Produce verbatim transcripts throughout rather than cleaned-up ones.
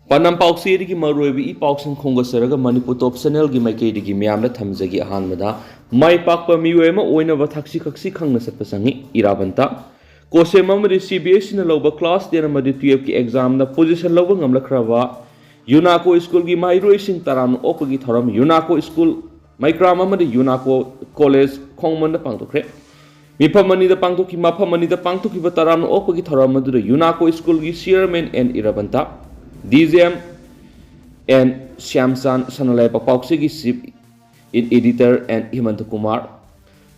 ꯄꯥꯎꯆꯦꯗꯒꯤ ꯃꯔꯨꯑꯣꯏꯕ ꯏ ꯄꯥꯎꯁꯤꯡ ꯈꯣꯝꯒꯠꯆꯔꯒ ꯃꯅꯤꯄꯨꯔ ꯇꯣꯞ ꯆꯦꯅꯦꯜꯒꯤ ꯃꯥꯏꯀꯩꯗꯒꯤ ꯃꯤꯌꯥꯝꯗ ꯊꯝꯖꯒꯦ꯫ ꯑꯍꯥꯟꯕꯗ, ꯃꯥꯏ ꯄꯥꯛꯄ ꯃꯤꯑꯣꯏ ꯑꯃ ꯑꯣꯏꯅꯕ ꯊꯛꯁꯤ ꯈꯛꯁꯤ ꯈꯪꯅ ꯆꯠꯄ ꯆꯪꯏ꯫ ꯏꯔꯥꯕꯟꯇ꯫ ꯀꯣꯁꯦꯝ ꯑꯃꯗꯤ ꯁꯤ ꯕꯤ ꯑꯦꯁ ꯏꯅ ꯂꯧꯕ ꯀ꯭ꯂꯥꯁ ꯇꯦꯟ ꯑꯃꯗꯤ ꯇꯨꯌꯦꯜꯐꯀꯤ ꯑꯦꯛꯖꯥꯝꯗ ꯄꯣꯖꯤꯁꯟ ꯂꯧꯕ ꯉꯝꯂꯛꯈ꯭ꯔꯕ ꯌꯨꯅꯥꯀꯣ ꯁ꯭ꯀꯨꯜꯒꯤ ꯃꯍꯩꯔꯣꯏꯁꯤꯡ ꯇꯔꯥꯝꯅ ꯑꯣꯛꯄꯒꯤ ꯊꯧꯔꯝ꯫ ꯌꯨꯅꯥꯀꯣ ꯁ꯭ꯀꯨꯜ ꯃꯩꯀ꯭ꯔꯥꯝ ꯑꯃꯗꯤ ꯌꯨꯅꯥꯀꯣ ꯀꯣꯂꯦꯖ ꯈꯣꯡꯃꯟꯗ ꯄꯥꯡꯊꯣꯛꯈ꯭ꯔꯦ꯫ ꯃꯤꯐꯝ ꯑꯅꯤꯗ ꯄꯥꯡꯊꯣꯛꯈꯤ ꯃꯐꯝ ꯑꯅꯤꯗ ꯄꯥꯡꯊꯣꯛꯈꯤꯕ ꯇꯔꯥꯝꯅ ꯑꯣꯛꯄꯒꯤ ꯊꯧꯔꯝ ꯑꯗꯨꯗ ꯌꯨꯅꯥꯀꯣ ꯁ꯭ꯀꯨꯜꯒꯤ chairman N Irabanta, D J M N Shyamchand, Sanaleibak ꯄꯥꯎꯆꯦꯒꯤ chief editor N Himanta Kumar,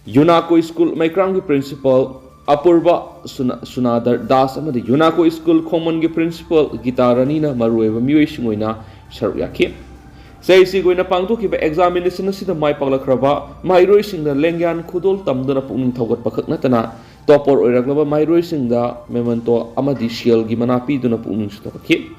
Unaco school ꯃꯩꯀ꯭ꯔꯥꯝꯒꯤ ꯄ꯭ꯔꯤꯟꯁꯤꯄꯥꯜ ꯑꯄꯨꯔꯕ ꯁꯨꯅ-, ꯁꯨꯅꯥꯗꯔ ꯗꯥꯁ ꯑꯃꯗꯤ ꯌꯨꯅꯥꯀꯣ ꯁ꯭ꯀꯨꯜ ꯈꯣꯡꯃꯟꯒꯤ ꯄ꯭ꯔꯤꯟꯁꯤꯄꯥꯜ ꯒꯤꯇꯥ ꯔꯥꯅꯤꯅ ꯃꯔꯨꯑꯣꯏꯕ ꯃꯤꯑꯣꯏꯁꯤꯡ ꯑꯣꯏꯅ ꯁꯔꯨꯛ ꯌꯥꯈꯤ꯫ ꯆꯍꯤꯁꯤꯒꯤ ꯑꯣꯏꯅ ꯄꯥꯡꯊꯣꯛꯈꯤꯕ ꯑꯦꯛꯖꯥꯃꯤꯅꯦꯁꯟ ꯑꯁꯤꯗ ꯃꯥꯏ ꯄꯥꯛꯂꯛꯈ꯭ꯔꯕ ꯃꯍꯩꯔꯣꯏꯁꯤꯡꯗ ꯂꯦꯡꯌꯥꯟ ꯈꯨꯗꯣꯜ ꯇꯝꯗꯨꯅ ꯄꯨꯛꯅꯤꯡ ꯊꯧꯒꯠꯄ ꯈꯛ ꯅꯠꯇꯅ, ꯇꯣꯄꯔ ꯑꯣꯏꯔꯛꯂꯕ ꯃꯍꯩꯔꯣꯏꯁꯤꯡꯗ ꯃꯦꯃꯦꯟꯇꯣ ꯑꯃꯗꯤ ꯁꯦꯜꯒꯤ ꯃꯅꯥ ꯄꯤꯗꯨꯅ ꯄꯨꯛꯅꯤꯡ ꯁꯨꯊꯧꯒꯠꯈꯤ꯫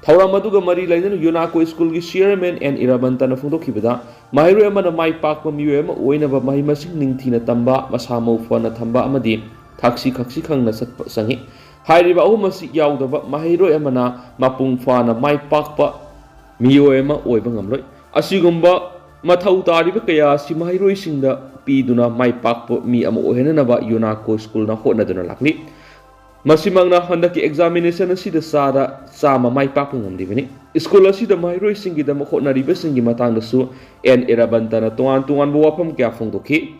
ꯊꯧꯔꯝ ꯑꯗꯨꯒ ꯃꯔꯤ ꯂꯩꯅꯅ ꯌꯨꯅꯥꯀꯣ ꯁ꯭ꯀꯨꯜꯒꯤ ꯆꯤꯌꯔꯃꯦꯟ ꯑꯦꯟ ꯏꯔꯥꯕꯟꯇꯅ ꯐꯣꯡꯗꯣꯛꯈꯤꯕꯗ, ꯃꯍꯩꯔꯣꯏ ꯑꯃꯅ ꯃꯥꯏ ꯄꯥꯛꯄ ꯃꯤꯑꯣꯏ ꯑꯃ ꯑꯣꯏꯅꯕ ꯃꯍꯩ ꯃꯁꯤꯡ ꯅꯤꯡꯊꯤꯅ ꯇꯝꯕ, ꯃꯁꯥ ꯃꯎ ꯐꯅ ꯊꯝꯕ ꯑꯃꯗꯤ ꯊꯛꯁꯤ ꯈꯛꯁꯤ ꯈꯪꯅ ꯆꯠꯄ ꯆꯪꯏ꯫ ꯍꯥꯏꯔꯤꯕ ꯑꯍꯨꯝ ꯑꯁꯤ ꯌꯥꯎꯗꯕ ꯃꯍꯩꯔꯣꯏ ꯑꯃꯅ ꯃꯄꯨꯡ ꯐꯥꯅ ꯃꯥꯏ ꯄꯥꯛꯄ ꯃꯤꯑꯣꯏ ꯑꯃ ꯑꯣꯏꯕ ꯉꯝꯂꯣꯏ꯫ ꯑꯁꯤꯒꯨꯝꯕ ꯃꯊꯧ ꯇꯥꯔꯤꯕ ꯀꯌꯥ ꯑꯁꯤ ꯃꯍꯩꯔꯣꯏꯁꯤꯡꯗ ꯄꯤꯗꯨꯅ ꯃꯥꯏ ꯄꯥꯛꯄ ꯃꯤ ꯑꯃ ꯑꯣꯏꯍꯟꯅꯅꯕ ꯌꯨꯅꯥꯀꯣ ꯁ꯭ꯀꯨꯜꯅ ꯍꯣꯠꯅꯗꯨꯅ ꯂꯥꯛꯂꯤ꯫ ꯃꯁꯤꯃꯛꯅ ꯍꯟꯗꯛꯀꯤ ꯑꯦꯛꯖꯥꯃꯤꯅꯦꯁꯟ ꯑꯁꯤꯗ ꯆꯥꯗ ꯆꯥꯝꯃ ꯃꯥꯏ ꯄꯥꯛꯄ ꯉꯝꯂꯤꯕꯅꯤ꯫ ꯁ꯭ꯀꯨꯜ ꯑꯁꯤꯗ ꯃꯍꯩꯔꯣꯏꯁꯤꯡꯒꯤꯗꯃꯛ ꯍꯣꯠꯅꯔꯤꯕꯁꯤꯡꯒꯤ ꯃꯇꯥꯡꯗꯁꯨ ꯑꯦꯟ ꯏꯔꯥꯕꯟꯇꯅ ꯇꯣꯉꯥꯟ ꯇꯣꯉꯥꯟꯕ ꯋꯥꯐꯝ ꯀꯌꯥ ꯐꯣꯡꯗꯣꯛꯈꯤ꯫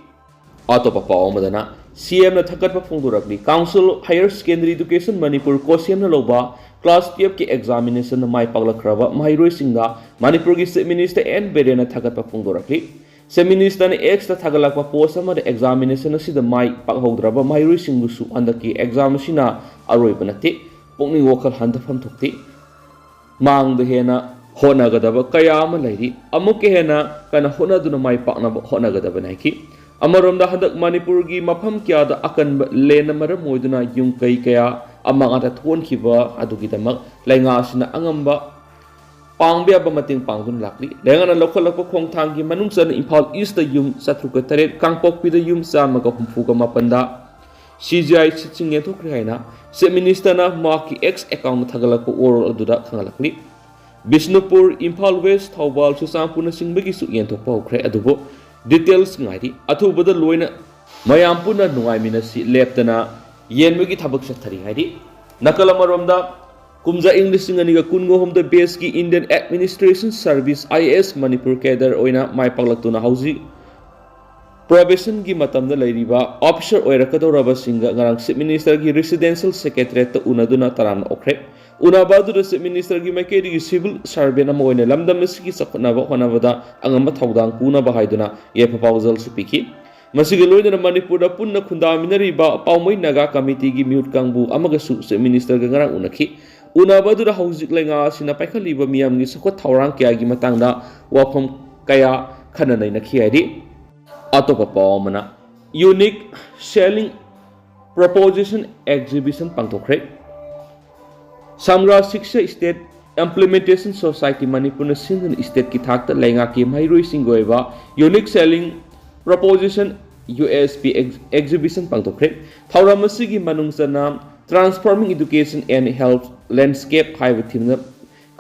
ꯑꯇꯣꯞꯄ ꯄꯥꯎ ꯑꯃꯗꯅ, ꯁꯤ ꯑꯦꯝꯅ ꯊꯥꯒꯠꯄ ꯐꯣꯡꯗꯣꯔꯛꯂꯤ꯫ Council higher secondary education Manipur, ꯀꯣꯁꯦꯝꯅ ꯂꯧꯕ ꯀ꯭ꯂꯥꯁ ꯇꯨꯌꯦꯜꯐꯀꯤ ꯑꯦꯛꯖꯥꯃꯤꯅꯦꯁꯟꯗ ꯃꯥꯏ ꯄꯥꯛꯂꯛꯈ꯭ꯔꯕ ꯃꯍꯩꯔꯣꯏꯁꯤꯡꯗ ꯃꯅꯤꯄꯨꯔꯒꯤ ꯆꯤꯐ ꯃꯤꯅꯤꯁꯇꯔ ꯑꯦꯟ ꯕꯤꯔꯦꯟꯅ ꯊꯥꯒꯠꯄ ꯐꯣꯡꯗꯣꯔꯛꯂꯤ꯫ ꯆꯤꯐ ꯃꯤꯅꯤꯁꯇꯔꯅ ꯑꯦꯛꯁꯇ ꯊꯥꯒꯠꯂꯛꯄ ꯄꯣꯁ ꯑꯃꯗ, ꯑꯦꯛꯖꯥꯃꯤꯅꯦꯁꯟ ꯑꯁꯤꯗ ꯃꯥꯏ ꯄꯥꯛꯍꯧꯗ꯭ꯔꯕ ꯃꯍꯩꯔꯣꯏꯁꯤꯡꯕꯨꯁꯨ ꯍꯟꯗꯛꯀꯤ ꯑꯦꯛꯖꯥꯝ ꯑꯁꯤꯅ ꯑꯔꯣꯏꯕ ꯅꯠꯇꯦ, ꯄꯨꯛꯅꯤꯡ ꯋꯥꯈꯜ ꯍꯟꯊꯐꯝ ꯊꯣꯛꯇꯦ꯫ ꯃꯥꯡꯗ ꯍꯦꯟꯅ ꯍꯣꯠꯅꯒꯗꯕ ꯀꯌꯥ ꯑꯃ ꯂꯩꯔꯤ꯫ ꯑꯃꯨꯛꯀ ꯍꯦꯟꯅ ꯀꯟꯅ ꯍꯣꯠꯅꯗꯨꯅ ꯃꯥꯏ ꯄꯥꯛꯅꯕ ꯍꯣꯠꯅꯒꯗꯕꯅꯤ ꯍꯥꯏꯈꯤ꯫ ꯑꯃꯔꯣꯝꯗ, ꯍꯟꯗꯛ ꯃꯅꯤꯄꯨꯔꯒꯤ ꯃꯐꯝ ꯀꯌꯥꯗ ꯑꯀꯟꯕ ꯂꯦꯟꯅ ꯃꯔꯝ ꯑꯣꯏꯗꯨꯅ ꯌꯨꯝ ꯀꯩ ꯀꯌꯥ ꯑꯃꯥꯡ ꯑꯇꯥ ꯊꯣꯛꯍꯟꯈꯤꯕ ꯑꯗꯨꯒꯤꯗꯃꯛ ꯂꯩꯉꯥꯛ ꯑꯁꯤꯅ ꯑꯉꯝꯕ ꯄꯥꯡꯕ ꯌꯥꯕ ꯃꯇꯦꯡ ꯄꯥꯡꯗꯨꯅ ꯂꯥꯛꯂꯤ꯫ ꯂꯩꯉꯥꯛꯅ ꯂꯧꯈꯠꯂꯛꯄ ꯈꯣꯡꯊꯥꯡꯒꯤ ꯃꯅꯨꯡ ꯆꯟꯅ ꯏꯝꯐꯥꯜ ꯏꯁꯇ ꯌꯨꯝ ꯆꯥꯇ꯭ꯔꯨꯛꯀ ꯇꯔꯦꯠ, ꯀꯥꯡꯄꯣꯛꯄꯤꯗ ꯌꯨꯝ ꯆꯥꯝꯃꯒ ꯍꯨꯝꯐꯨꯒ ꯃꯥꯄꯟꯗ ꯁꯤ ꯖꯤ ꯑꯥꯏ ꯁꯤꯠꯁꯤꯡ ꯌꯦꯟꯊꯣꯛꯈ꯭ꯔꯦ ꯍꯥꯏꯅ ꯆꯤꯐ ꯃꯤꯅꯤꯁꯇꯔꯅ ꯃꯍꯥꯛꯀꯤ ꯑꯦꯛꯁ ꯑꯦꯀꯥꯎꯟꯗ ꯊꯥꯒꯠꯂꯛꯄ ꯋꯥꯔꯣꯜ ꯑꯗꯨꯗ ꯈꯪꯍꯜꯂꯛꯂꯤ꯫ ꯕꯤꯁꯅꯨꯄꯨꯔ, ꯏꯝꯐꯥꯜ ꯋꯦꯁ, ꯊꯧꯕꯥꯜ, ꯆꯨꯔꯆꯥꯟꯄꯨꯔꯅꯆꯤꯡꯕꯒꯤ ꯁꯨ ꯌꯦꯟꯊꯣꯛꯄ ꯍꯧꯈ꯭ꯔꯦ꯫ ꯑꯗꯨꯕꯨ details ꯉꯥꯏꯔꯤ꯫ ꯑꯊꯨꯕꯗ ꯂꯣꯏꯅ ꯃꯌꯥꯝ ꯄꯨꯟꯅ ꯅꯨꯡꯉꯥꯏꯃꯤꯟꯅꯁꯤ ꯂꯦꯞꯇꯅ ꯌꯦꯟꯕꯒꯤ ꯊꯕꯛ ꯆꯠꯊꯔꯤ ꯍꯥꯏꯔꯤ꯫ ꯅꯥꯀꯜ ꯑꯃꯔꯣꯝꯗ, ꯀꯨꯝꯖꯥ ꯏꯪ ꯂꯤꯁꯤꯡ ꯑꯅꯤꯒ ꯀꯨꯟꯒ ꯑꯍꯨꯝꯗ batchꯀꯤ Indian Administration Service, IAS, Manipur cadre ꯑꯣꯏꯅ ꯃꯥꯏ ꯄꯥꯛꯂꯛꯇꯨꯅ ꯍꯧꯖꯤꯛ probationꯒꯤ ꯃꯇꯝꯗ ꯂꯩꯔꯤꯕ officer ꯑꯣꯏꯔꯛꯀꯗꯧꯔꯕꯁꯤꯡꯒ ꯉꯔꯥꯡ Chief Ministerꯒꯤ Residential Secretariatꯇ ꯎꯅꯗꯨꯅ ꯇꯔꯥꯝꯅ ꯑꯣꯛꯈ꯭ꯔꯦ꯫ ꯎꯅꯕ ꯑꯗꯨꯗ Chief Ministerꯒꯤ ꯃꯥꯏꯀꯩꯗꯒꯤ civil servant ꯑꯃ ꯑꯣꯏꯅ ꯂꯝꯗꯝ ꯑꯁꯤꯒꯤ ꯆꯥꯎꯈꯠꯅꯕ ꯍꯣꯠꯅꯕꯗ ꯑꯉꯝꯕ ꯊꯧꯗꯥꯡ ꯄꯨꯅꯕ ꯍꯥꯏꯗꯨꯅ ꯌꯥꯏꯐ ꯄꯥꯎꯖꯦꯜꯁꯨ ꯄꯤꯈꯤ꯫ ꯃꯁꯤꯒ ꯂꯣꯏꯅꯅ ꯃꯅꯤꯄꯨꯔꯗ ꯄꯨꯟꯅ ꯈꯨꯟꯗꯥꯃꯤꯟꯅꯔꯤꯕ ꯄꯥꯎꯃꯩ ꯅꯥꯒꯥ ꯀꯃꯤꯇꯤꯒꯤ ꯃꯤꯍꯨꯠ ꯀꯥꯡꯕꯨ ꯑꯃꯒꯁꯨ Chief Ministerꯒ ꯉꯔꯥꯡ ꯎꯅꯈꯤ꯫ ꯎꯅꯕ ꯑꯗꯨꯗ ꯍꯧꯖꯤꯛ ꯂꯩꯉꯥꯛ ꯑꯁꯤꯅ ꯄꯥꯏꯈꯠꯂꯤꯕ ꯃꯤꯌꯥꯝꯒꯤ ꯆꯥꯎꯈꯠ ꯊꯧꯔꯥꯡ ꯀꯌꯥꯒꯤ ꯃꯇꯥꯡꯗ ꯋꯥꯐꯝ ꯀꯌꯥ ꯈꯟꯅ ꯅꯩꯅꯈꯤ ꯍꯥꯏꯔꯤ꯫ ꯑꯇꯣꯞꯄ ꯄꯥꯎ ꯑꯃꯅ, Unique Selling Proposition Exhibition ꯄꯥꯡꯊꯣꯛꯈ꯭ꯔꯦ꯫ ꯁꯝꯒ꯭ꯔꯥ ꯁꯤꯛꯁꯥ State Implementation Society ꯃꯅꯤꯄꯨꯔꯅ ꯁꯤꯟꯗꯨꯅ stateꯀꯤ ꯊꯥꯛꯇ ꯂꯩꯉꯥꯛꯀꯤ ꯃꯍꯩꯔꯣꯏꯁꯤꯡꯒꯤ ꯑꯣꯏꯕ Unique Selling Proposition, USP, ex-, exhibition ꯄꯥꯡꯊꯣꯛꯈ꯭ꯔꯦ꯫ ꯊꯧꯔꯝ ꯑꯁꯤꯒꯤ ꯃꯅꯨꯡ ꯆꯟꯅ Transforming Education and Health Landscape ꯍꯥꯏꯕ themeꯗ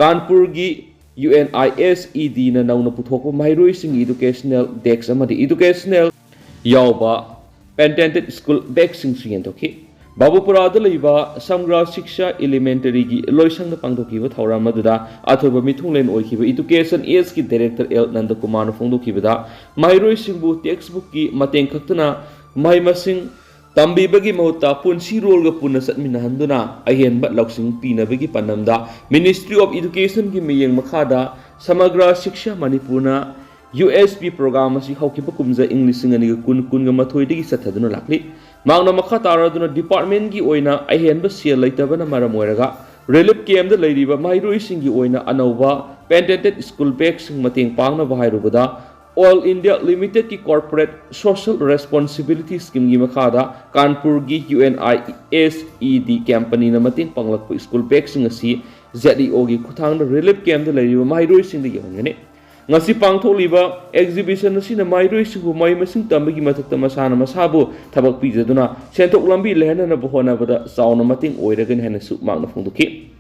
ꯀꯥꯟꯄꯨꯔꯒꯤ UNISEDꯅ ꯅꯧꯅ ꯄꯨꯊꯣꯛꯄ ꯃꯍꯩꯔꯣꯏꯁꯤꯡꯒꯤ educational desk ꯑꯃꯗꯤ educational ꯌꯥꯎꯕ patented school bagꯁꯤꯡꯁꯨ ꯌꯦꯟꯊꯣꯛꯈꯤ꯫ ꯕꯥꯕꯨꯄꯨꯔꯥꯗ ꯂꯩꯕ ꯁꯝꯒ꯭ꯔꯥ ꯁꯤꯛꯁꯥ Elementaryꯒꯤ ꯂꯣꯏꯁꯪꯗ ꯄꯥꯡꯊꯣꯛꯈꯤꯕ ꯊꯧꯔꯝ ꯑꯗꯨꯗ ꯑꯊꯣꯏꯕ ꯃꯤꯊꯨꯡꯂꯦꯟ ꯑꯣꯏꯈꯤꯕ Education Sꯀꯤ Director ꯑꯦꯜ ꯅꯟꯗꯀꯨꯃꯥꯔꯅ ꯐꯣꯡꯗꯣꯛꯈꯤꯕꯗ, ꯃꯍꯩꯔꯣꯏꯁꯤꯡꯕꯨ textbookꯀꯤ ꯃꯇꯦꯡ ꯈꯛꯇꯅ ꯃꯍꯩ ꯃꯁꯤꯡ ꯇꯝꯕꯤꯕꯒꯤ ꯃꯍꯨꯠꯇ ꯄꯨꯟꯁꯤꯔꯣꯜꯒ ꯄꯨꯟꯅ ꯆꯠꯃꯤꯟꯅꯍꯟꯗꯨꯅ ꯑꯍꯦꯟꯕ ꯂꯧꯁꯤꯡ ꯄꯤꯅꯕꯒꯤ ꯄꯥꯟꯗꯝꯗ Ministry of Educationꯒꯤ ꯃꯤꯠꯌꯦꯡ ꯃꯈꯥꯗ ꯁꯃꯒ꯭ꯔꯥ ꯁꯤꯛꯁꯥ ꯃꯅꯤꯄꯨꯔꯅ USP program ꯑꯁꯤ ꯍꯧꯈꯤꯕ ꯀꯨꯝꯖꯥ ꯏꯪ ꯂꯤꯁꯤꯡ ꯑꯅꯤꯒ ꯀꯨꯟ, ꯀꯨꯟꯒ ꯃꯥꯊꯣꯏꯗꯒꯤ ꯆꯠꯊꯗꯨꯅ ꯂꯥꯛꯂꯤ꯫ ꯃꯍꯥꯛꯅ ꯃꯈꯥ ꯇꯥꯔꯗꯨꯅ departmentꯀꯤ ꯑꯣꯏꯅ ꯑꯍꯦꯟꯕ ꯁꯦꯜ ꯂꯩꯇꯕꯅ ꯃꯔꯝ ꯑꯣꯏꯔꯒ relief campꯇ ꯂꯩꯔꯤꯕ ꯃꯍꯩꯔꯣꯏꯁꯤꯡꯒꯤ ꯑꯣꯏꯅ ꯑꯅꯧꯕ patented school bagꯁꯤꯡ ꯃꯇꯦꯡ ꯄꯥꯡꯅꯕ ꯍꯥꯏꯔꯨꯕꯗ, All India Limitedꯀꯤ Corporate Social Responsibility Schemeꯒꯤ ꯃꯈꯥꯗ ꯀꯥꯟꯄꯨꯔꯒꯤ UNISED companyꯅ ꯃꯇꯦꯡ ꯄꯥꯡꯂꯛꯄ school bagꯁꯤꯡ ꯑꯁꯤ ZEOꯒꯤ ꯈꯨꯠꯊꯥꯡꯗ relief campꯇ ꯂꯩꯔꯤꯕ ꯃꯍꯩꯔꯣꯏꯁꯤꯡꯗ ꯌꯧꯍꯟꯒꯅꯤ꯫ ꯉꯁꯤ ꯄꯥꯡꯊꯣꯛꯂꯤꯕ exhibition ꯑꯁꯤꯅ ꯃꯍꯩꯔꯣꯏꯁꯤꯡꯕꯨ ꯃꯍꯩ ꯃꯁꯤꯡ ꯇꯝꯕꯒꯤ ꯃꯊꯛꯇ ꯃꯁꯥꯅ ꯃꯁꯥꯕꯨ ꯊꯕꯛ ꯄꯤꯖꯗꯨꯅ ꯁꯦꯟꯊꯣꯛ ꯂꯝꯕꯤ ꯂꯩꯍꯟꯅꯅꯕ ꯍꯣꯠꯅꯕꯗ ꯆꯥꯎꯅ ꯃꯇꯦꯡ ꯑꯣꯏꯔꯒꯅꯤ ꯍꯥꯏꯅꯁꯨ ꯃꯍꯥꯛꯅ ꯐꯣꯡꯗꯣꯛꯈꯤ꯫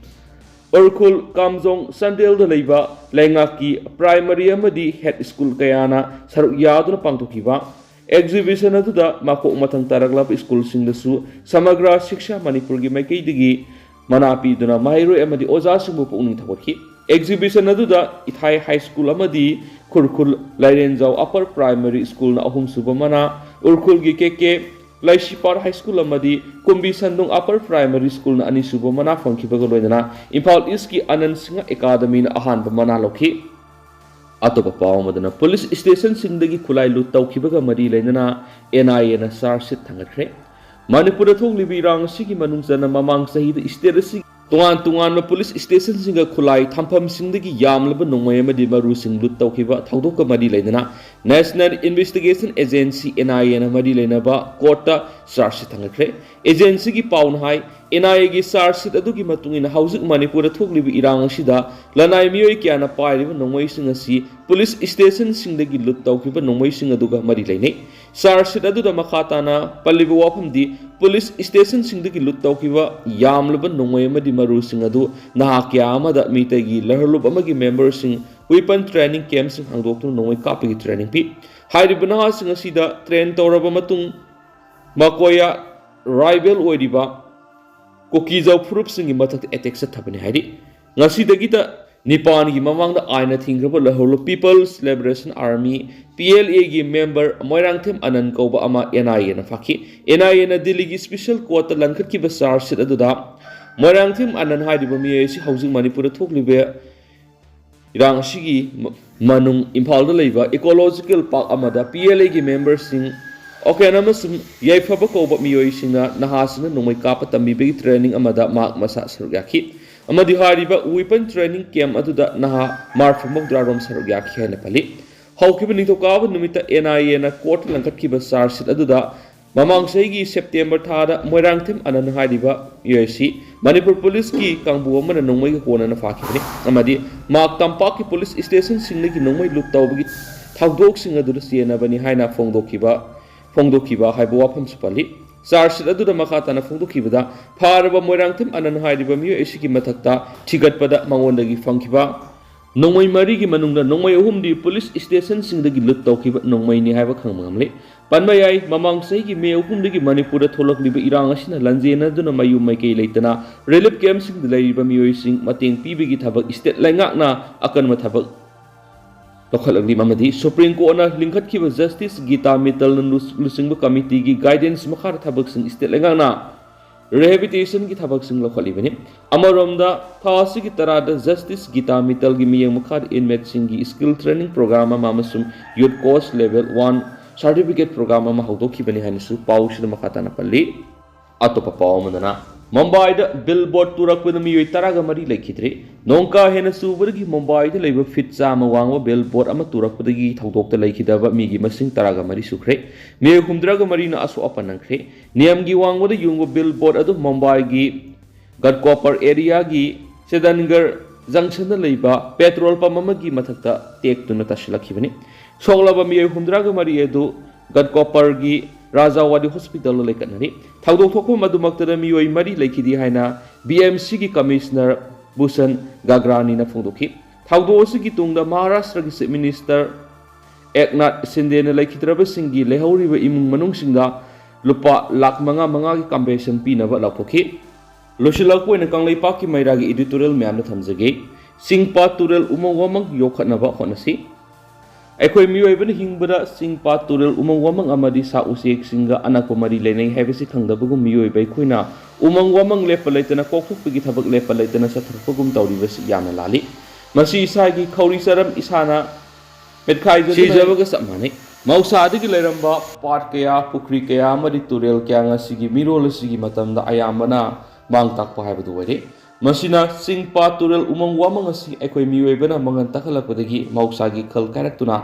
ꯎꯔꯈꯨꯜ, ꯀꯥꯝꯖꯣꯡ, ꯆꯥꯟꯗꯦꯜꯗ ꯂꯩꯕ ꯂꯩꯉꯥꯛꯀꯤ primary ꯑꯃꯗꯤ head school ꯀꯌꯥꯅ ꯁꯔꯨꯛ ꯌꯥꯗꯨꯅ ꯄꯥꯡꯊꯣꯛꯈꯤꯕ exhibition ꯑꯗꯨꯗ ꯃꯀꯣꯛ ꯃꯊꯪ ꯇꯥꯔꯛꯂꯕ schoolꯁꯤꯡꯗꯁꯨ ꯁꯃꯒ꯭ꯔ ꯁꯤꯛꯁꯥ ꯃꯅꯤꯄꯨꯔꯒꯤ ꯃꯥꯏꯀꯩꯗꯒꯤ ꯃꯅꯥ ꯄꯤꯗꯨꯅ ꯃꯍꯩꯔꯣꯏ ꯑꯃꯗꯤ ꯑꯣꯖꯥꯁꯤꯡꯕꯨ ꯄꯨꯛꯅꯤꯡ ꯊꯧꯒꯠꯈꯤ꯫ Exhibition ꯑꯗꯨꯗ ꯏꯊꯥꯏ High School ꯑꯃꯗꯤ ꯈꯨꯔꯈꯨꯜ ꯂꯥꯏꯔꯦꯟꯖꯥꯎ Upper Primary Schoolꯅ ꯑꯍꯨꯝꯁꯨꯕ ꯃꯅꯥ, ꯎꯔꯈꯨꯜꯒꯤ ꯀꯦ ꯀꯦ ꯂꯩꯁꯤꯄꯥꯠ High School ꯑꯃꯗꯤ ꯀꯨꯝꯕꯤ ꯁꯟꯗꯨꯡ Upper Primary Schoolꯅ ꯑꯅꯤꯁꯨꯕ ꯃꯅꯥ ꯐꯪꯈꯤꯕꯒ ꯂꯣꯏꯅꯅ ꯏꯝꯐꯥꯜ Eastꯀꯤ ꯑꯅꯟ ꯁꯤꯡꯍ Academyꯅ ꯑꯍꯥꯟꯕ ꯃꯅꯥ ꯂꯧꯈꯤ꯫ ꯑꯇꯣꯞꯄ ꯄꯥꯎ ꯑꯃꯗꯅ, police stationꯁꯤꯡꯗꯒꯤ ꯈꯨꯠꯂꯥꯏ loot ꯇꯧꯈꯤꯕꯒ ꯃꯔꯤ ꯂꯩꯅꯅ N I Aꯅ charge sheet ꯊꯥꯡꯒꯠꯈ꯭ꯔꯦ꯫ ꯃꯅꯤꯄꯨꯔꯗ ꯊꯣꯛꯂꯤꯕ ꯏꯔꯥꯡ ꯑꯁꯤꯒꯤ ꯃꯅꯨꯡ ꯆꯟꯅ ꯃꯃꯥꯡ ꯆꯍꯤꯗ state ꯑꯁꯤꯒꯤ ꯇꯣꯉꯥꯟ ꯇꯣꯉꯥꯟꯕ police stationꯁꯤꯡꯒ ꯈꯨꯠꯂꯥꯏ ꯊꯝꯐꯝꯁꯤꯡꯗꯒꯤ ꯌꯥꯝꯂꯕ ꯅꯣꯡꯃꯩ ꯑꯃꯗꯤ ꯃꯔꯨꯁꯤꯡ loot ꯇꯧꯈꯤꯕ ꯊꯧꯗꯣꯛꯀ ꯃꯔꯤ ꯂꯩꯅꯅ National Investigation Agency, N I Aꯅ ꯃꯔꯤ ꯂꯩꯅꯕ courtꯇ charge sheet ꯊꯥꯡꯒꯠꯈ꯭ꯔꯦ꯫ Agencyꯒꯤ ꯄꯥꯎꯅ high, N I Aꯒꯤ charge sheet ꯑꯗꯨꯒꯤ ꯃꯇꯨꯡ ꯏꯟꯅ ꯍꯧꯖꯤꯛ ꯃꯅꯤꯄꯨꯔꯗ ꯊꯣꯛꯂꯤꯕ ꯏꯔꯥꯡ ꯑꯁꯤꯗ ꯂꯅꯥꯏ ꯃꯤꯑꯣꯏ ꯀꯌꯥꯅ ꯄꯥꯏꯔꯤꯕ ꯅꯣꯡꯃꯩꯁꯤꯡ ꯑꯁꯤ police stationꯁꯤꯡꯗꯒꯤ loot ꯇꯧꯈꯤꯕ ꯅꯣꯡꯃꯩꯁꯤꯡ ꯑꯗꯨꯒ ꯃꯔꯤ ꯂꯩꯅꯩ꯫ Charge sheet ꯑꯗꯨꯗ ꯃꯈꯥ ꯇꯥꯅ ꯄꯜꯂꯤꯕ ꯋꯥꯐꯝꯗꯤ, police stationꯁꯤꯡꯗꯒꯤ loot ꯇꯧꯈꯤꯕ ꯌꯥꯝꯂꯕ ꯅꯣꯡꯃꯩ ꯑꯃꯗꯤ ꯃꯔꯨꯁꯤꯡ ꯑꯗꯨ ꯅꯍꯥ ꯀꯌꯥ ꯑꯃꯗ ꯃꯤꯇꯩꯒꯤ ꯂꯍꯔꯂꯨꯞ ꯑꯃꯒꯤ memberꯁꯤꯡ weapon training campꯁꯤꯡ ꯍꯥꯡꯗꯣꯛꯇꯨꯅ ꯅꯣꯡꯃꯩ ꯀꯥꯞꯄꯒꯤ training ꯄꯤ꯫ ꯍꯥꯏꯔꯤꯕ ꯅꯍꯥꯁꯤꯡ ꯑꯁꯤꯗ train ꯇꯧꯔꯕ ꯃꯇꯨꯡ ꯃꯀꯣꯌꯥ rival ꯑꯣꯏꯔꯤꯕ ꯀꯨꯀꯤꯖꯥꯎ ꯐꯨꯔꯨꯞꯁꯤꯡꯒꯤ ꯃꯊꯛꯇ attack ꯆꯠꯊꯕꯅꯤ ꯍꯥꯏꯔꯤ꯫ ꯉꯁꯤꯗꯒꯤꯇ ꯅꯤꯄꯥꯟꯒꯤ ꯃꯃꯥꯡꯗ ꯑꯥꯏꯟꯅ ꯊꯤꯡꯈ꯭ꯔꯕ ꯂꯍꯧꯂꯨꯞ People's Liberation Army, P L Aꯒꯤ member Moirangthem ꯑꯅꯟ ꯀꯧꯕ ꯑꯃ N I Aꯅ ꯐꯥꯈꯤ꯫ N I Aꯅ ꯗꯤꯜꯂꯤꯒꯤ special courtꯇ ꯂꯪꯈꯠꯈꯤꯕ charge sheet ꯑꯗꯨꯗ ꯃꯣꯏꯔꯥꯡꯊꯦꯝ ꯑꯅꯟ ꯍꯥꯏꯔꯤꯕ ꯃꯤꯑꯣꯏ ꯑꯁꯤ ꯍꯧꯖꯤꯛ ꯃꯅꯤꯄꯨꯔꯗ ꯊꯣꯛꯂꯤꯕ ꯏꯔꯥꯡ ꯑꯁꯤꯒꯤ ꯃ-, ꯃꯅꯨꯡ ꯏꯝꯐꯥꯜꯗ ꯂꯩꯕ Ecological Park ꯑꯃꯗ P L Aꯒꯤ memberꯁꯤꯡ ꯑꯣꯀꯦꯟ ꯑꯃꯁꯨꯡ ꯌꯥꯏꯐꯕ ꯀꯧꯕ ꯃꯤꯑꯣꯏꯁꯤꯡꯅ ꯅꯍꯥꯁꯤꯡꯅ ꯅꯣꯡꯃꯩ ꯀꯥꯞꯄ ꯇꯝꯕꯤꯕꯒꯤ training ꯑꯃꯗ ꯃꯍꯥꯛ ꯃꯁꯥ ꯁꯔꯨꯛ ꯌꯥꯈꯤ꯫ ꯑꯃꯗꯤ ꯍꯥꯏꯔꯤꯕ weapon training camp ꯑꯗꯨꯗ ꯅꯍꯥ ꯃꯔꯐꯨ ꯃꯧꯗ꯭ꯔꯥ ꯔꯣꯝ ꯁꯔꯨꯛ ꯌꯥꯈꯤ ꯍꯥꯏꯅ ꯄꯜꯂꯤ꯫ ꯍꯧꯈꯤꯕ ꯅꯤꯡꯊꯧꯀꯥꯕ ꯅꯨꯃꯤꯠꯇ N I Aꯅ courtꯇ ꯂꯪꯈꯠꯈꯤꯕ charge sheet ꯑꯗꯨꯗ ꯃꯃꯥꯡ ꯆꯍꯤꯒꯤ September ꯊꯥꯗ ꯃꯣꯏꯔꯥꯡꯊꯦꯝ ꯑꯅꯟ ꯍꯥꯏꯔꯤꯕ ꯃꯤꯑꯣꯏ ꯑꯁꯤ ꯃꯅꯤꯄꯨꯔ policeꯀꯤ ꯀꯥꯡꯕꯨ ꯑꯃꯅ ꯅꯣꯡꯃꯩꯒ ꯀꯣꯟꯅꯅ ꯐꯥꯈꯤꯕꯅꯤ ꯑꯃꯗꯤ ꯃꯍꯥꯛ ꯇꯝꯄꯥꯛꯀꯤ police stationꯁꯤꯡꯗꯒꯤ ꯅꯣꯡꯃꯩ loot ꯇꯧꯕꯒꯤ ꯊꯧꯗꯣꯛꯁꯤꯡ ꯑꯗꯨꯗ ꯆꯦꯟꯅꯕꯅꯤ ꯍꯥꯏꯅ ꯐꯣꯡꯗꯣꯛꯈꯤꯕ, ꯐꯣꯡꯗꯣꯛꯈꯤꯕ ꯍꯥꯏꯕ ꯋꯥꯐꯝꯁꯨ ꯄꯜꯂꯤ꯫ ꯆꯥꯔꯖ ꯁꯤꯠ ꯑꯗꯨꯗ ꯃꯈꯥ ꯇꯥꯅ ꯐꯣꯡꯗꯣꯛꯈꯤꯕꯗ, ꯐꯥꯔꯕ ꯃꯣꯏꯔꯥꯡꯊꯦꯝ ꯑꯅꯟ ꯍꯥꯏꯔꯤꯕ ꯃꯤꯑꯣꯏ ꯑꯁꯤꯒꯤ ꯃꯊꯛꯇ ꯊꯤꯒꯠꯄꯗ ꯃꯉꯣꯟꯗꯒꯤ ꯐꯪꯈꯤꯕ ꯅꯣꯡꯃꯩ ꯃꯔꯤꯒꯤ ꯃꯅꯨꯡꯗ ꯅꯣꯡꯃꯩ ꯑꯍꯨꯝꯗꯤ ꯄꯨꯂꯤꯁ ꯏꯁꯇꯦꯁꯟꯁꯤꯡꯗꯒꯤ ꯂꯨꯠ ꯇꯧꯈꯤꯕ ꯅꯣꯡꯃꯩꯅꯤ ꯍꯥꯏꯕ ꯈꯪꯕ ꯉꯝꯂꯦ꯫ ꯄꯟꯕ ꯌꯥꯏ, ꯃꯃꯥꯡ ꯆꯍꯤꯒꯤ ꯃꯦ ꯑꯍꯨꯝꯗꯒꯤ ꯃꯅꯤꯄꯨꯔꯗ ꯊꯣꯛꯂꯛꯂꯤꯕ ꯏꯔꯥꯡ ꯑꯁꯤꯅ ꯂꯟꯖꯦꯟꯅꯗꯨꯅ ꯃꯌꯨꯝ ꯃꯥꯏꯀꯩ ꯂꯩꯇꯅ ꯔꯤꯂꯤꯐ ꯀꯦꯝꯞꯁꯤꯡꯗ ꯂꯩꯔꯤꯕ ꯃꯤꯑꯣꯏꯁꯤꯡ ꯃꯇꯦꯡ ꯄꯤꯕꯒꯤ ꯊꯕꯛ ꯏꯁꯇꯦꯠ ꯂꯩꯉꯥꯛꯅ ꯑꯀꯟꯕ ꯊꯕꯛ ꯂꯧꯈꯠꯂꯛꯂꯤ ꯑꯃꯗꯤ ꯁꯨꯄ꯭ꯔꯤꯝ ꯀꯣꯔꯠꯅ ꯂꯤꯡꯈꯠꯈꯤꯕ ꯖꯁꯇꯤꯁ ꯒꯤꯇꯥ ꯃꯤꯇꯜꯅ ꯂꯨ-, ꯂꯨꯆꯤꯡꯕ ꯀꯃꯤꯇꯤꯒꯤ ꯒꯥꯏꯗꯦꯟꯁ ꯃꯈꯥꯗ ꯊꯕꯛꯁꯤꯡ ꯏꯁꯇꯦꯠ ꯂꯩꯉꯥꯛꯅ ꯔꯤꯍꯦꯕꯤꯇꯦꯁꯟꯒꯤ ꯊꯕꯛꯁꯤꯡ ꯂꯧꯈꯠꯂꯤꯕꯅꯤ꯫ ꯑꯃꯔꯣꯝꯗ, ꯊꯥ ꯑꯁꯤꯒꯤ ꯇꯔꯥꯗ ꯖꯁꯇꯤꯁ ꯒꯤꯇꯥ ꯃꯤꯇꯜꯒꯤ ꯃꯤꯠꯌꯦꯡ ꯃꯈꯥꯗ ꯏꯟꯃꯦꯠꯁꯤꯡꯒꯤ ꯁ꯭ꯀꯤꯜ ꯇ꯭ꯔꯦꯅꯤꯡ ꯄ꯭ꯔꯣꯒ꯭ꯔꯥꯝ ꯑꯃ ꯑꯃꯁꯨꯡ youth coach level one certificate programme ꯑꯃ ꯍꯧꯗꯣꯛꯈꯤꯕꯅꯤ ꯍꯥꯏꯅꯁꯨ ꯄꯥꯎꯁꯤꯗ ꯃꯈꯥ ꯇꯥꯅ ꯄꯜꯂꯤ꯫ ꯑꯇꯣꯞꯄ ꯄꯥꯎ ꯑꯃꯗꯅ, ꯃꯨꯝꯕꯥꯏꯗ ꯕꯤꯜ ꯕꯣꯔꯗ ꯇꯨꯔꯛꯄꯗ ꯃꯤꯑꯣꯏ ꯇꯔꯥꯒ ꯃꯔꯤ ꯂꯩꯈꯤꯗ꯭ꯔꯦ꯫ ꯅꯣꯡ ꯀꯥ ꯍꯦꯟꯅ ꯆꯨꯕꯗꯒꯤ ꯃꯨꯝꯕꯥꯏꯗ ꯂꯩꯕ ꯐꯤꯠ ꯆꯥꯝꯃ ꯋꯥꯡꯕ ꯕꯤꯜ ꯕꯣꯔꯗ ꯑꯃ ꯇꯨꯔꯛꯄꯗꯒꯤ ꯊꯧꯗꯣꯛꯇ ꯂꯩꯈꯤꯗꯕ ꯃꯤꯒꯤ ꯃꯁꯤꯡ ꯇꯔꯥꯒ ꯃꯔꯤ ꯁꯨꯈ꯭ꯔꯦ꯫ ꯃꯤꯑꯣꯏ ꯍꯨꯝꯗ꯭ꯔꯥꯒ ꯃꯔꯤꯅ ꯑꯁꯣꯛ ꯑꯄꯟ ꯅꯪꯈ꯭ꯔꯦ꯫ ꯅꯤꯌꯝꯒꯤ ꯋꯥꯡꯃꯗ ꯌꯨꯡꯕ ꯕꯤꯜ ꯕꯣꯔꯗ ꯑꯗꯨ ꯃꯨꯝꯕꯥꯏꯒꯤ ꯒꯗꯀꯣꯄꯔ ꯑꯦꯔꯤꯌꯥꯒꯤ ꯁꯦꯗꯟꯒꯔ ꯖꯪꯁꯟꯗ ꯂꯩꯕ ꯄꯦꯇ꯭ꯔꯣꯜ ꯄꯝ ꯑꯃꯒꯤ ꯃꯊꯛꯇ ꯇꯦꯛꯇꯨꯅ ꯇꯥꯁꯤꯜꯂꯛꯈꯤꯕꯅꯤ꯫ ꯁꯣꯛꯂꯕ ꯃꯤꯑꯣꯏ ꯍꯨꯝꯗ꯭ꯔꯥꯒ ꯃꯔꯤ ꯑꯗꯨ ꯒꯗꯀꯣꯄꯔꯒꯤ ꯔꯥꯖꯥꯋꯥꯗꯤ ꯍꯣꯁꯄꯤꯇꯥꯜꯗ ꯂꯩꯈꯠꯅꯔꯤ꯫ ꯊꯧꯗꯣꯛ ꯊꯣꯛꯐꯝ ꯑꯗꯨꯃꯛꯇꯗ ꯃꯤꯑꯣꯏ ꯃꯔꯤ ꯂꯩꯈꯤꯗꯦ ꯍꯥꯏꯅ ꯕꯤ ꯑꯦꯝ ꯁꯤꯒꯤ ꯀꯃꯤꯁꯅꯔ ꯚꯨꯁꯟ ꯒꯥꯒ꯭ꯔꯥꯅꯤꯅ ꯐꯣꯡꯗꯣꯛꯈꯤ꯫ ꯊꯧꯗꯣꯛ ꯑꯁꯤꯒꯤ ꯇꯨꯡꯗ ꯃꯍꯥꯔꯥꯁꯇ꯭ꯔꯒꯤ ꯆꯤꯐ ꯃꯤꯅꯤꯁꯇꯔ ꯑꯦꯛꯅꯥꯊ ꯁꯤꯟꯗꯦꯅ ꯂꯩꯈꯤꯗ꯭ꯔꯕꯁꯤꯡꯒꯤ ꯂꯩꯍꯧꯔꯤꯕ ꯏꯃꯨꯡ ꯃꯅꯨꯡꯁꯤꯡꯗ ꯂꯨꯄꯥ ꯂꯥꯈ ꯃꯉꯥ ꯃꯉꯥꯒꯤ ꯀꯝꯄꯦꯟꯁꯦꯁꯟ ꯄꯤꯅꯕ ꯂꯥꯎꯊꯣꯛꯈꯤ꯫ ꯂꯣꯏꯁꯤꯜꯂꯛꯄ ꯑꯣꯏꯅ ꯀꯪꯂꯩꯄꯥꯛꯀꯤ ꯃꯩꯔꯥꯒꯤ ꯏꯗꯤꯇꯣꯔꯤꯌꯦꯜ ꯃꯌꯥꯝꯗ ꯊꯝꯖꯒꯦ꯫ ꯆꯤꯡ ꯄꯥꯠ ꯇꯨꯔꯦꯜ ꯎꯃꯪ ꯋꯥꯃꯪ ꯌꯣꯛꯈꯠꯅꯕ ꯍꯣꯠꯅꯁꯤ꯫ ꯑꯩꯈꯣꯏ ꯃꯤꯑꯣꯏꯕꯅ ꯍꯤꯡꯕꯗ ꯆꯤꯡ ꯄꯥꯠ ꯇꯨꯔꯦꯜ ꯎꯃꯪ ꯋꯥꯃꯪ ꯑꯃꯗꯤ ꯁꯥ ꯎꯆꯦꯛꯁꯤꯡꯒ ꯑꯅꯛꯄ ꯃꯔꯤ ꯂꯩꯅꯩ ꯍꯥꯏꯕꯁꯤ ꯈꯪꯗꯕꯒꯨꯝ ꯃꯤꯑꯣꯏꯕ ꯑꯩꯈꯣꯏꯅ ꯎꯃꯪ ꯋꯥꯃꯪ ꯂꯦꯞꯄ ꯂꯩꯇꯅ ꯀꯣꯛꯊꯣꯛꯄꯒꯤ ꯊꯕꯛ ꯂꯦꯞꯄ ꯂꯩꯇꯅ ꯆꯠꯊꯔꯛꯄꯒꯨꯝ ꯇꯧꯔꯤꯕꯁꯤ ꯌꯥꯝꯅ ꯂꯥꯜꯂꯤ꯫ ꯃꯁꯤ ꯏꯁꯥꯒꯤ ꯈꯧꯔꯤ ꯆꯔꯝ ꯏꯁꯥꯅ ꯃꯦꯠꯈꯥꯏꯖꯗꯨꯅ ꯁꯤꯖꯕꯒ ꯆꯞ ꯃꯥꯟꯅꯩ꯫ ꯃꯍꯧꯁꯥꯗꯒꯤ ꯂꯩꯔꯝꯕ ꯄꯥꯠ ꯀꯌꯥ, ꯄꯨꯈ꯭ꯔꯤ ꯀꯌꯥ ꯑꯃꯗꯤ ꯇꯨꯔꯦꯜ ꯀꯌꯥ ꯉꯁꯤꯒꯤ ꯃꯤꯔꯣꯜ ꯑꯁꯤꯒꯤ ꯃꯇꯝꯗ ꯑꯌꯥꯝꯕꯅ ꯃꯥꯡ ꯇꯥꯛꯄ ꯍꯥꯏꯕꯗꯨ ꯑꯣꯏꯔꯦ꯫ ꯃꯁꯤꯅ ꯆꯤꯡ ꯄꯥꯠ ꯇꯨꯔꯦꯜ ꯎꯃꯪ ꯋꯥꯃꯪ ꯑꯁꯤ ꯑꯩꯈꯣꯏ ꯃꯤꯑꯣꯏꯕꯅ ꯃꯥꯡꯍꯟ ꯇꯥꯛꯍꯜꯂꯛꯄꯗꯒꯤ ꯃꯍꯧꯁꯥꯒꯤ ꯈꯜ ꯀꯥꯏꯔꯛꯇꯨꯅ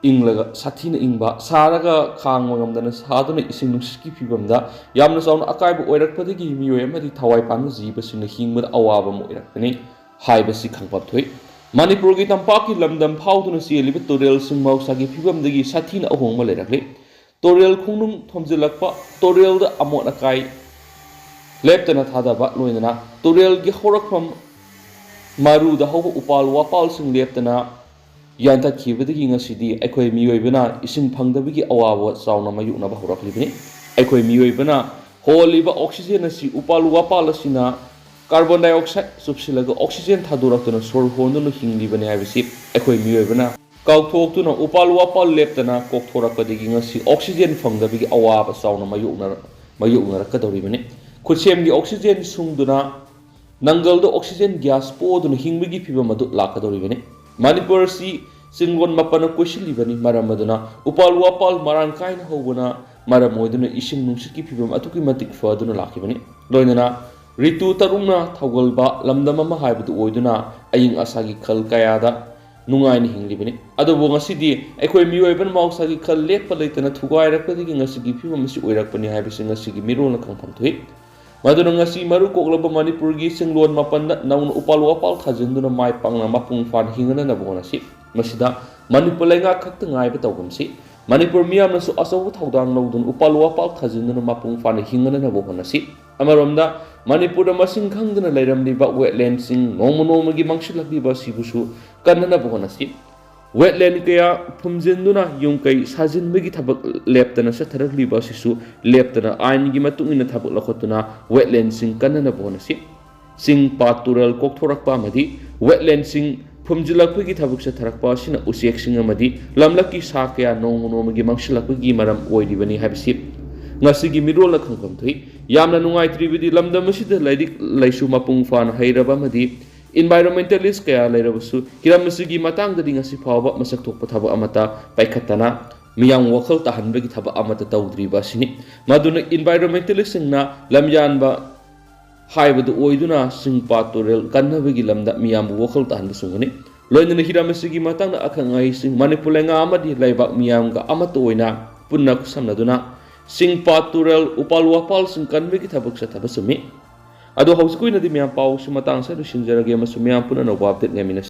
ꯏꯪꯂꯒ ꯁꯥꯊꯤꯅ ꯏꯪꯕ, ꯁꯥꯔꯒ ꯈꯥꯡꯕ ꯉꯝꯗꯅ ꯁꯥꯗꯨꯅ ꯏꯁꯤꯡ ꯅꯨꯡꯁꯤꯠꯀꯤ ꯐꯤꯕꯝꯗ ꯌꯥꯝꯅ ꯆꯥꯎꯅ ꯑꯀꯥꯏꯕ ꯑꯣꯏꯔꯛꯄꯗꯒꯤ ꯃꯤꯑꯣꯏ ꯑꯃꯗꯤ ꯊꯋꯥꯏ ꯄꯥꯟꯕ ꯖꯤꯕꯁꯤꯡꯅ ꯍꯤꯡꯕꯗ ꯑꯋꯥꯕ ꯑꯃ ꯑꯣꯏꯔꯛꯄꯅꯤ ꯍꯥꯏꯕꯁꯤ ꯈꯪꯐꯝ ꯊꯣꯛꯏ꯫ ꯃꯅꯤꯄꯨꯔꯒꯤ ꯇꯝꯄꯥꯛꯀꯤ ꯂꯝꯗꯝ ꯐꯥꯎꯗꯨꯅ ꯆꯦꯜꯂꯤꯕ ꯇꯨꯔꯦꯜꯁꯤꯡ ꯃꯍꯧꯁꯥꯒꯤ ꯐꯤꯕꯝꯗꯒꯤ ꯁꯥꯊꯤꯅ ꯑꯍꯣꯡꯕ ꯂꯩꯔꯛꯂꯤ꯫ ꯇꯨꯔꯦꯜ ꯈꯣꯡꯅꯨꯡ ꯊꯣꯝꯖꯤꯜꯂꯛꯄ, ꯇꯨꯔꯦꯜꯗ ꯑꯃꯣꯠ ꯑꯀꯥꯏ ꯂꯦꯞꯇꯅ ꯊꯥꯗꯕ, ꯂꯣꯏꯅꯅ ꯇꯨꯔꯦꯜꯒꯤ ꯍꯧꯔꯛꯐꯝ ꯃꯔꯨꯗ ꯍꯧꯕ ꯎꯄꯥꯜ ꯋꯥꯄꯥꯜꯁꯤꯡ ꯂꯦꯞꯇꯅ ꯌꯥꯟꯊꯠꯈꯤꯕꯗꯒꯤ ꯉꯁꯤꯗꯤ ꯑꯩꯈꯣꯏ ꯃꯤꯑꯣꯏꯕꯅ ꯏꯁꯤꯡ ꯐꯪꯗꯕꯒꯤ ꯑꯋꯥꯕ ꯆꯥꯎꯅ ꯃꯥꯌꯣꯛꯅꯕ ꯍꯧꯔꯛꯂꯤꯕꯅꯤ꯫ ꯑꯩꯈꯣꯏ ꯃꯤꯑꯣꯏꯕꯅ ꯍꯣꯜꯂꯤꯕ oxygen ꯑꯁꯤ ꯎꯄꯥꯜ ꯋꯥꯄꯥꯜ ꯑꯁꯤꯅ carbon dioxide ꯆꯨꯞꯁꯤꯜꯂꯒ oxygen ꯊꯥꯗꯣꯔꯛꯇꯨꯅ ꯁꯣꯔ ꯍꯣꯟꯗꯨꯅ ꯍꯤꯡꯂꯤꯕꯅꯤ ꯍꯥꯏꯕꯁꯤ ꯑꯩꯈꯣꯏ ꯃꯤꯑꯣꯏꯕꯅ ꯀꯥꯎꯊꯣꯛꯇꯨꯅ ꯎꯄꯥꯜ ꯋꯥꯄꯥꯜ ꯂꯦꯞꯇꯅ ꯀꯣꯛꯊꯣꯔꯛꯄꯗꯒꯤ ꯉꯁꯤ oxygen ꯐꯪꯗꯕꯒꯤ ꯑꯋꯥꯕ ꯆꯥꯎꯅ ꯃꯥꯌꯣꯛꯅꯔ-, ꯃꯥꯌꯣꯛꯅꯔꯛꯀꯗꯧꯔꯤꯕꯅꯤ꯫ ꯈꯨꯠꯁꯦꯝꯒꯤ oxygen ꯁꯨꯡꯗꯨꯅ ꯅꯪꯒꯜꯗ oxygen gas ꯄꯣꯗꯨꯅ ꯍꯤꯡꯕꯒꯤ ꯐꯤꯕꯝ ꯑꯗꯨ ꯂꯥꯛꯀꯗꯧꯔꯤꯕꯅꯤ꯫ ꯃꯅꯤꯄꯨꯔ ꯑꯁꯤ ꯆꯤꯡꯂꯣꯟ ꯃꯥꯄꯟꯅ ꯀꯣꯏꯁꯤꯜꯂꯤꯕꯅꯤ, ꯃꯔꯝ ꯑꯗꯨꯅ ꯎꯄꯥꯜ ꯋꯥꯄꯥꯜ ꯃꯔꯥꯡ ꯀꯥꯏꯅ ꯍꯧꯕꯅ ꯃꯔꯝ ꯑꯣꯏꯗꯨꯅ ꯏꯁꯤꯡ ꯅꯨꯡꯁꯤꯠꯀꯤ ꯐꯤꯕꯝ ꯑꯗꯨꯛꯀꯤ ꯃꯇꯤꯛ ꯐꯗꯨꯅ ꯂꯥꯛꯈꯤꯕꯅꯤ꯫ ꯂꯣꯏꯅꯅ ꯔꯤꯇꯨ ꯇꯔꯨꯛꯅ ꯊꯧꯒꯜꯕ ꯂꯝꯗꯝ ꯑꯃ ꯍꯥꯏꯕꯗꯨ ꯑꯣꯏꯗꯨꯅ ꯑꯏꯪ ꯑꯁꯥꯒꯤ ꯈꯜ ꯀꯌꯥꯗ ꯅꯨꯡꯉꯥꯏꯅ ꯍꯤꯡꯂꯤꯕꯅꯤ꯫ ꯑꯗꯨꯕꯨ ꯉꯁꯤꯗꯤ ꯑꯩꯈꯣꯏ ꯃꯤꯑꯣꯏꯕꯅ ꯃꯍꯧꯁꯥꯒꯤ ꯈꯜ ꯂꯦꯞꯄ ꯂꯩꯇꯅ ꯊꯨꯒꯥꯏꯔꯛꯄꯗꯒꯤ ꯉꯁꯤꯒꯤ ꯐꯤꯕꯝ ꯑꯁꯤ ꯑꯣꯏꯔꯛꯄꯅꯤ ꯍꯥꯏꯕꯁꯤ ꯉꯁꯤꯒꯤ ꯃꯤꯔꯣꯜꯅ ꯈꯪꯐꯝ ꯊꯣꯛꯏ꯫ ꯃꯗꯨꯅ ꯉꯁꯤ ꯃꯔꯨ ꯀꯣꯛꯂꯕ ꯃꯅꯤꯄꯨꯔꯒꯤ ꯆꯤꯡꯂꯣꯟ ꯃꯥꯄꯟꯗ ꯅꯧꯅ ꯎꯄꯥꯜ ꯋꯥꯄꯥꯜ ꯊꯥꯖꯤꯟꯗꯨꯅ ꯃꯥꯏ ꯄꯥꯛꯅ ꯃꯄꯨꯡ ꯐꯥꯅ ꯍꯤꯡꯒꯠꯅꯅꯕ ꯍꯣꯠꯅꯁꯤ꯫ ꯃꯁꯤꯗ ꯃꯅꯤꯄꯨꯔ ꯂꯩꯉꯥꯛ ꯈꯛꯇ ꯉꯥꯏꯕ ꯇꯧꯒꯨꯝꯁꯤ꯫ ꯃꯅꯤꯄꯨꯔ ꯃꯤꯌꯥꯝꯅꯁꯨ ꯑꯆꯧꯕ ꯊꯧꯗꯥꯡ ꯂꯧꯗꯨꯅ ꯎꯄꯥꯜ ꯋꯥꯄꯥꯜ ꯊꯥꯖꯤꯟꯗꯨꯅ ꯃꯄꯨꯡ ꯐꯥꯅ ꯍꯤꯡꯒꯠꯅꯅꯕ ꯍꯣꯠꯅꯁꯤ꯫ ꯑꯃꯔꯣꯝꯗ ꯃꯅꯤꯄꯨꯔꯗ ꯃꯁꯤꯡ ꯈꯪꯗꯅ ꯂꯩꯔꯝꯂꯤꯕ wetlandꯁꯤꯡ ꯅꯣꯡꯃ ꯅꯣꯡꯃꯒꯤ ꯃꯥꯡꯁꯤꯜꯂꯛꯂꯤꯕ ꯑꯁꯤꯕꯨꯁꯨ ꯀꯟꯅꯅꯕ ꯍꯣꯠꯅꯁꯤ꯫ Wetland ꯀꯌꯥ ꯐꯨꯝꯖꯤꯟꯗꯨꯅ ꯌꯨꯝ ꯀꯩ ꯁꯥꯖꯤꯟꯕꯒꯤ ꯊꯕꯛ ꯂꯦꯞꯇꯅ ꯆꯠꯊꯔꯛꯂꯤꯕ ꯑꯁꯤꯁꯨ ꯂꯦꯞꯇꯅ ꯑꯥꯏꯟꯒꯤ ꯃꯇꯨꯡ ꯏꯟꯅ ꯊꯕꯛ ꯂꯧꯈꯠꯇꯨꯅ wetlandꯁꯤꯡ ꯀꯟꯅꯅꯕ ꯍꯣꯠꯅꯁꯤ꯫ ꯆꯤꯡ ꯄꯥꯠ ꯇꯨꯔꯦꯜ ꯀꯣꯛꯊꯣꯔꯛꯄ ꯑꯃꯗꯤ wetlandꯁꯤꯡ ꯐꯨꯝꯖꯤꯜꯂꯛꯄꯒꯤ ꯊꯕꯛ ꯆꯠꯊꯔꯛꯄ ꯑꯁꯤꯅ ꯎꯆꯦꯛꯁꯤꯡ ꯑꯃꯗꯤ ꯂꯝꯂꯛꯀꯤ ꯁꯥ ꯀꯌꯥ ꯅꯣꯡꯃ ꯅꯣꯡꯃꯒꯤ ꯃꯥꯡꯁꯤꯜꯂꯛꯄꯒꯤ ꯃꯔꯝ ꯑꯣꯏꯔꯤꯕꯅꯤ ꯍꯥꯏꯕꯁꯤ ꯉꯁꯤꯒꯤ ꯃꯤꯔꯣꯜꯅ ꯈꯪꯐꯝ ꯊꯣꯛꯏ꯫ ꯌꯥꯝꯅ ꯅꯨꯡꯉꯥꯏꯇ꯭ꯔꯤꯕꯗꯤ ꯂꯝꯗꯝ ꯑꯁꯤꯗ ꯂꯥꯏꯔꯤꯛ ꯂꯥꯏꯁꯨ ꯃꯄꯨꯡ ꯐꯥꯅ ꯍꯩꯔꯕ ꯑꯃꯗꯤ environmentalist ꯀꯌꯥ ꯂꯩꯔꯕꯁꯨ ꯍꯤꯔꯝ ꯑꯁꯤꯒꯤ ꯃꯇꯥꯡꯗꯗꯤ ꯉꯁꯤ ꯐꯥꯎꯕ ꯃꯁꯛ ꯊꯣꯛꯄ ꯊꯕꯛ ꯑꯃꯠꯇ ꯄꯥꯏꯈꯠꯇꯅ ꯃꯤꯌꯥꯝ ꯋꯥꯈꯜ ꯇꯥꯍꯟꯕꯒꯤ ꯊꯕꯛ ꯑꯃꯠꯇ ꯇꯧꯗ꯭ꯔꯤꯕ ꯑꯁꯤꯅꯤ꯫ ꯃꯗꯨꯅ environmentalistꯁꯤꯡꯅ ꯂꯝꯌꯥꯟꯕ ꯍꯥꯏꯕꯗꯨ ꯑꯣꯏꯗꯨꯅ ꯆꯤꯡ ꯄꯥꯠ ꯇꯨꯔꯦꯜ ꯀꯟꯅꯕꯒꯤ ꯂꯝꯗ ꯃꯤꯌꯥꯝꯕꯨ ꯋꯥꯈꯜ ꯇꯥꯍꯟꯕ ꯆꯨꯝꯒꯅꯤ꯫ ꯂꯣꯏꯅꯅ ꯍꯤꯔꯝ ꯑꯁꯤꯒꯤ ꯃꯇꯥꯡꯗ ꯑꯈꯪ ꯑꯍꯩꯁꯤꯡ, ꯃꯅꯤꯄꯨꯔ ꯂꯩꯉꯥꯛ ꯑꯃꯗꯤ ꯂꯩꯕꯥꯛ ꯃꯤꯌꯥꯝꯒ ꯑꯃꯠꯇ ꯑꯣꯏꯅ ꯄꯨꯟꯅ ꯈꯨꯠꯁꯝꯅꯗꯨꯅ ꯆꯤꯡ ꯄꯥꯠ ꯇꯨꯔꯦꯜ ꯎꯄꯥꯜ ꯋꯥꯄꯥꯜꯁꯤꯡ ꯀꯟꯕꯒꯤ ꯊꯕꯛ ꯆꯠꯊꯕ ꯆꯨꯝꯃꯤ꯫ ꯑꯗꯣ ꯍꯧꯖꯤꯛꯀꯤ ꯑꯣꯏꯅꯗꯤ ꯃꯌꯥꯝ ꯄꯥꯎꯁꯤ ꯃꯇꯥꯡ ꯑꯁꯤꯗ ꯂꯣꯏꯁꯤꯟꯖꯔꯒꯦ ꯑꯃꯁꯨꯡ ꯃꯌꯥꯝ ꯄꯨꯟꯅ ꯑꯅꯧꯕ update ꯉꯥꯏꯃꯤꯟꯅꯁꯤ꯫